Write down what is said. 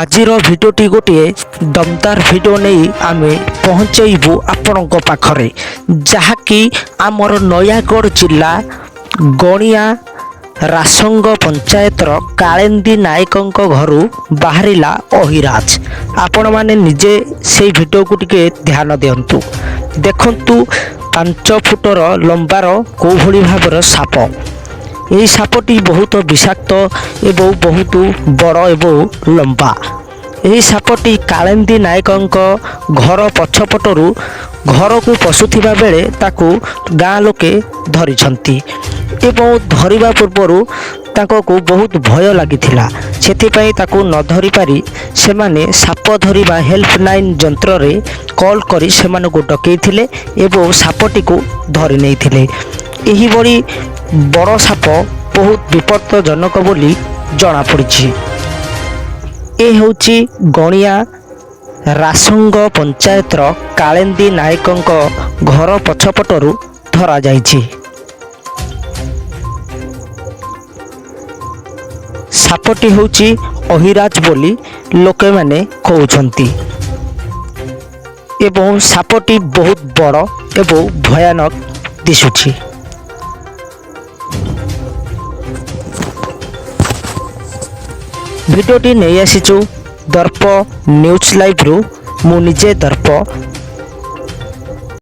ଆଜିର ଭିଡ଼ିଓଟି ଗୋଟିଏ ଦମଦାର ଭିଡ଼ିଓ ନେଇ ଆମେ ପହଞ୍ଚେଇବୁ ଆପଣଙ୍କ ପାଖରେ, ଯାହାକି ଆମର ନୟାଗଡ଼ ଜିଲ୍ଲା ଗଣିଆ ରାସଙ୍ଗ ପଞ୍ଚାୟତର କାଳନ୍ଦୀ ନାୟକଙ୍କ ଘରୁ ବାହାରିଲା ଅହିରାଜ। ଆପଣମାନେ ନିଜେ ସେଇ ଭିଡ଼ିଓକୁ ଟିକେ ଧ୍ୟାନ ଦିଅନ୍ତୁ। ଦେଖନ୍ତୁ, 5 ଫୁଟର ଲମ୍ବାର କେଉଁଭଳି ଭାବରେ ସାପ। ଏହି ସାପଟି ବହୁତ ବିଷାକ୍ତ ଏବଂ ବହୁତ ବଡ଼ ଏବଂ ଲମ୍ବା। ଏହି ସାପଟି କାଳନ୍ଦୀ ନାୟକଙ୍କ ଘର ପଛପଟରୁ ଘରକୁ ପଶୁଥିବା ବେଳେ ତାକୁ ଗାଁ ଲୋକେ ଧରିଛନ୍ତି ଏବଂ ଧରିବା ପୂର୍ବରୁ ତାଙ୍କକୁ ବହୁତ ଭୟ ଲାଗିଥିଲା। ସେଥିପାଇଁ ତାକୁ ନ ଧରିପାରି ସେମାନେ ସାପ ଧରିବା ହେଲ୍ପଲାଇନ୍ ଯନ୍ତ୍ରରେ କଲ୍ କରି ସେମାନଙ୍କୁ ଡକେଇଥିଲେ ଏବଂ ସାପଟିକୁ ଧରି ନେଇଥିଲେ। ଏହିଭଳି ବଡ଼ ସାପ ବହୁତ ବିପଦଜନକ ବୋଲି ଜଣାପଡ଼ିଛି। ଏ ହେଉଛି ଗଣିଆ ରାସଙ୍ଗ ପଞ୍ଚାୟତର କାଳନ୍ଦୀ ନାୟକଙ୍କ ଘର ପଛପଟରୁ ଧରାଯାଇଛି। ସାପଟି ହେଉଛି ଅହିରାଜ ବୋଲି ଲୋକମାନେ କହୁଛନ୍ତି ଏବଂ ସାପଟି ବହୁତ ବଡ଼ ଏବଂ ଭୟାନକ ଦିଶୁଛି। ଭିଡ଼ିଓଟି ନେଇ ଆସିଛୁ ଦର୍ପ ନ୍ୟୁଜ୍ ଲାଇଭ୍ରୁ। ମୁଁ ନିଜେ ଦର୍ପ।